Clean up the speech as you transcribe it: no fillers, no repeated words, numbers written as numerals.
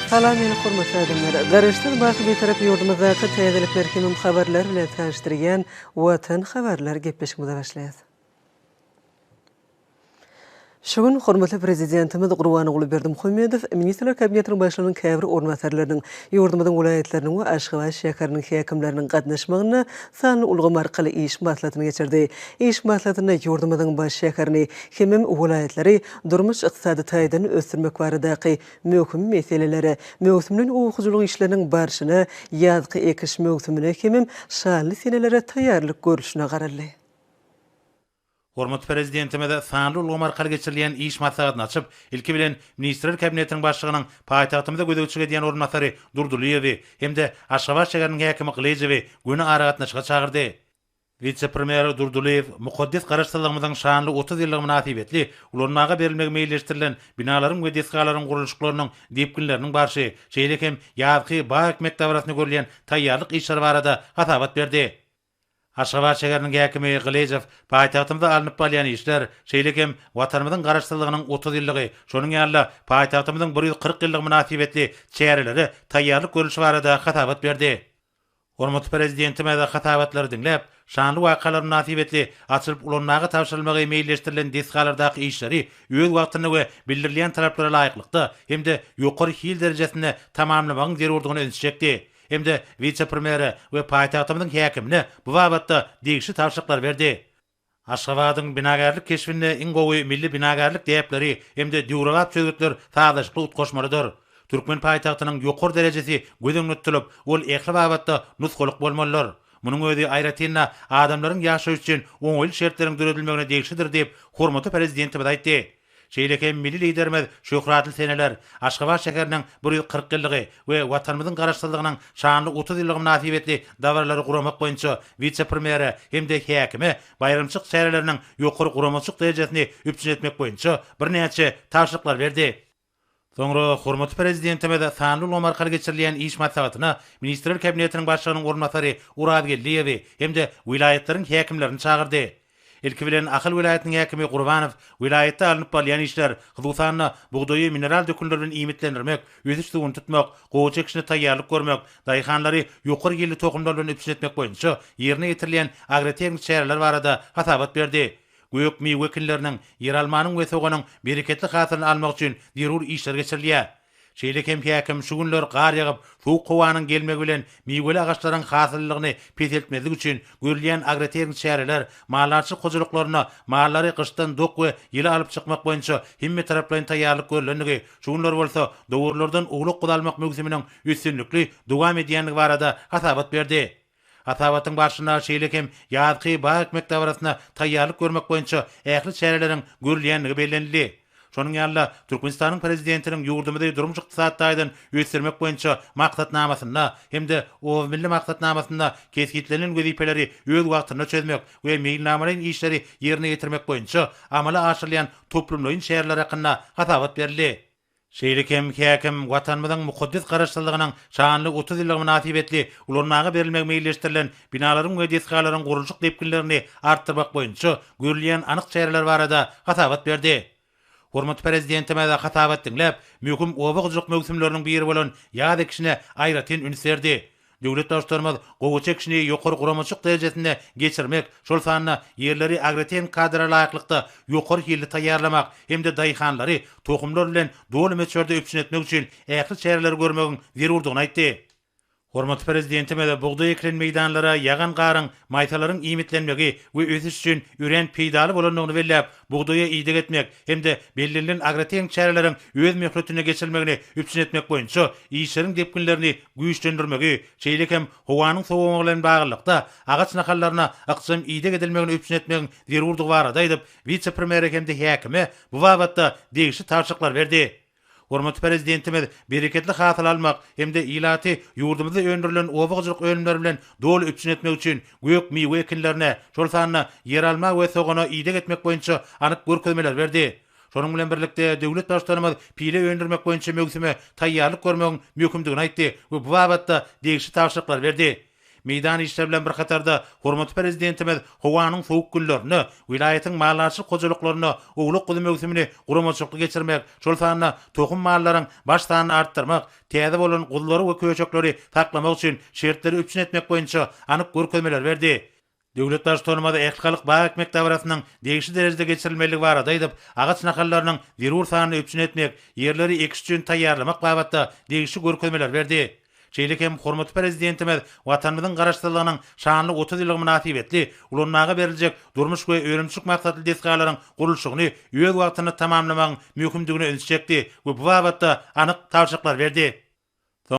Salam meni hormatly adamlar! Garaşsyz baky Bitarap ýurdumyzdaky täzelikler hemem habarlar bilen tanyşdyrýan Watan habarlar gepleşigimize başlaýas. Şu gün hormatly Prezidentimiz Gurbanguly Berdimuhamedow Ministrler Kabinetiniň Başlygynyň käbir orunbasarlarynyň, ýurdumyzyň welaýatlarynyň we Aşgabat şäheriniň häkimleriniň gatnaşmagynda sanly ulgam arkaly iş maslahatyny geçirdi. Iş maslahatynda ýurdumyzyň baş şäherini hemem welaýatlary durmuş-ykdysady taýdan ösdürmek baradaky möhüm meselelere, möwsümleýin oba hojalyk işleriniň barşyna, ýazky ekiş möwsümine hemem şanly senelere taýýarlyk görlüşine garaldy. Hormatly Prezidentimiz sanly ulgam arkaly geçirilýän iş maslahatyny açyp, ilki bilen, Ministrler Kabinetiniň Başlygynyň paýtagtymyza gözegçilik edýän orunbasary Durdylyýewi hem-de Aşgabat şäheriniň häkimi Gylyjowy göni aragatnaşyga çagyrdy. Wise-premýer Durdylyýew mukaddes Garaşsyzlygymyzyň şanly 30 ýyllygy mynasybetli ulanmaga berilmegi meýilleşdirilen binalaryň we desgalaryň gurluşyklarynyň depginleriniň barşy, şeýle hem ýazky bag ekmek dabarasyna görülýän taýýarlyk işleri barada hasabat berdi. Aşgabat şäheriniň häkimi Gylyjow paýtagtymyzda alnyp barylýan işler, şeýle hem Watanymyzyň Garaşsyzlygynyň 30 ýyllygy, şonuň ýaly-da paýtagtymyzyň 140 ýyllygy mynasybetli çärelere taýýarlyk görlüşi barada hasabat berdi. Hormatly Prezidentimiz hasabatlary diňläp, şanly wakalar mynasybetli açylyp ulanmaga tabşyrylmagy meýilleşdirilen desgalardaky işleri öz wagtynda we bildirilýän talaplara laýyklykda hem-de ýokary hil derejesinde tamamlamagyň zerurdygyna ünsi çekdi. hem-de wise-premýere we paýtagtymyzyň häkimine bu babatda degişli tabşyryklary berdi. Aşgabadyň binagärlik keşbinde iň gowy milli binagärlik däpleri hem-de döwrebap çözgütler sazlaşykly utgaşmalydyr. Türkmen paýtagtynyň ýokary derejesi göz öňünde tutulyp, ol ähli babatda nusgalyk bolmalydyr. Munuň özi aýratyn-da adamlaryň ýaşaýşy üçin oňaýly şertleriň döredilmegine degişlidir diýip, hormatly Prezidentimiz aýtdy. Şeýle hem milli Liderimiz şöhratly seneler, Aşgabat şäheriniň 140 ýyllygy we Watanymyzyň Garaşsyzlygynyň şanly 30 ýyllygy mynasybetli dabaralary guramak boýunça wise-premýere hem-de häkime baýramçylyk çäreleriniň ýokary guramaçylyk derejesini üpjün etmek boýunça birnäçe tabşyryklary berdi. Soňra hormatly Prezidentimiz sanly ulgam arkaly geçirilýän iş maslahatyna Ministrler Kabinetiniň Başlygynyň orunbasary Orazgeldiýewi hem-de welaýatlaryň häkimlerini çagyrdy. Ilki bilen Ahal welaýatynyň häkimi Gurbanow welaýatda alnyp barylýan işler, hususan-da, bugdaýy mineral dökünler bilen iýmitlendirmek, ösüş suwuny tutmak, gowaça ekişine taýýarlyk görmek, daýhanlary ýokary hilli tohumlar bilen üpjün etmek boýunça ýerine ýetirilýän agrotehniki çäreler barada hasabat berdi. Gök-miwe ekinleriniň, ýeralmanyň we soganyň bereketli hasylyny almak üçin zerur işler geçirilýär. Şeýle hem häkim şu günler gar ýagyp, sowuk howanyň gelmegi bilen miweli agaçlaryň hasyllylygyny peseltmezlik üçin görülýän agrotehniki çäreler, maldarçylyk hojalyklarynda mallary gyşdan dok we ýyly alyp çykmak boýunça hemmetaraplaýyn taýýarlyk görlendigi, şu günler bolsa dowarlardan owlak-guzy almak möwsüminiň üstünlikli dowam edýändigi barada hasabat berdi. Hasabatyň barşynda şeýle hem ýazky bag ekmek dabarasyna taýýarlyk görmek boýunça ähli çäreleriň görülýändigi bellenildi. Şonuň ýaly-da, Türkmenistanyň Prezidentiniň ýurdumyzy durmuş-ykdysady taýdan ösdürmek boýunça Maksatnamasynda hem-de Oba milli maksatnamasynda kesgitlenen wezipeleri öz wagtynda çözmek we meýilnamalaýyn işleri ýerine ýetirmek boýunça amala aşyrylýan toplumlaýyn çäreler hakynda hasabat berildi. Şeýle hem häkim Watanymyzyň mukaddes Garaşsyzlygynyň şanly 30 ýyllygy mynasybetli ulanmaga berilmegi meýilleşdirilen binalaryň we desgalaryň gurluşyk depginlerini artdyrmak boýunça görülýän anyk çäreler barada hasabat berdi. Hormatly Prezidentimiz hasabat diňläp, möhüm oba hojalyk möwsümleriniň biri bolan ýaz ekişine aýratyn üns berdi. Döwlet Baştutanymyz gowaça ekişini ýokary guramaçylyk derejesinde geçirmek, şol sanda ýerleri agrotehniki kadalara laýyklykda ýokary hilli taýýarlamak hem-de daýhanlary tohumlar bilen doly möçberde üpjün etmek üçin ähli çäreleri görmegiň zerurdygyny aýtdy. Hormatly Prezidentimiz bugdaý ekilen meýdanlara ýagan garyň maýsalaryň iýmitlenmegi we ösüş üçin örän peýdaly bolandygyny belläp, bugdaýa ideg etmek hem-de bellenilen agrotehniki çäreleriň öz möhletinde geçirilmegini üpjün etmek boýunça işleriň depginlerini güýçlendirmegi, şeýle hem howanyň sowamagy bilen baglylykda, agaç nahallaryna ykjam ideg edilmegini üpjün etmegiň zerurdygy barada aýdyp, wise-premýere hem-de häkime bu babatda degişli tabşyryklary berdi. Hormatly Prezidentimiz bereketli hasyl almak hem-de ilaty ýurdumyzda öndürilen oba hojalyk önümleri bilen doly üpjün etmek üçin gök-miwe ekinlerine, şol sanda ýeralma we sogana ideg etmek boýunça anyk görkezmeleri berdi. Şonuň bilen birlikde, döwlet Baştutanymyz pile öndürmek boýunça möwsüme taýýarlyk görmegiň möhümdigini aýtdy we bu babatda degişli tabşyryklary berdi. Meýdan işleri bilen bir hatarda, hormatly Prezidentimiz howanyň sowuk günlerinde welaýatyň maldarçylyk hojalyklarynda owlak-guzy möwsümini guramaçylykly geçirmek, şol sanda tohum mallaryň baş sanyny artdyrmak, täze bolan guzulary we köşekleri saklamak üçin şertleri üpjün etmek boýunça anyk görkezmeleri berdi. Döwlet Baştutanymyz ählihalk bag ekmek dabarasynyň degişli derejede geçirilmelidigi barada aýdyp, agaç nahallarynyň zerur sanyny üpjün etmek, ýerleri ekiş üçin taýýarlamak babatda degişli görkezmeleri berdi. Şeýle hem hormatly Prezidentimiz Watanymyzyň Garaşsyzlygynyň şanly 30 ýyllygy mynasybetli ulanmaga beriljek durmuş we önümçilik maksatly desgalaryň gurluşygyny öz wagtynda tamamlamagyň möhümdigine ünsi çekdi we bu babatda anyk tabşyryklary berdi.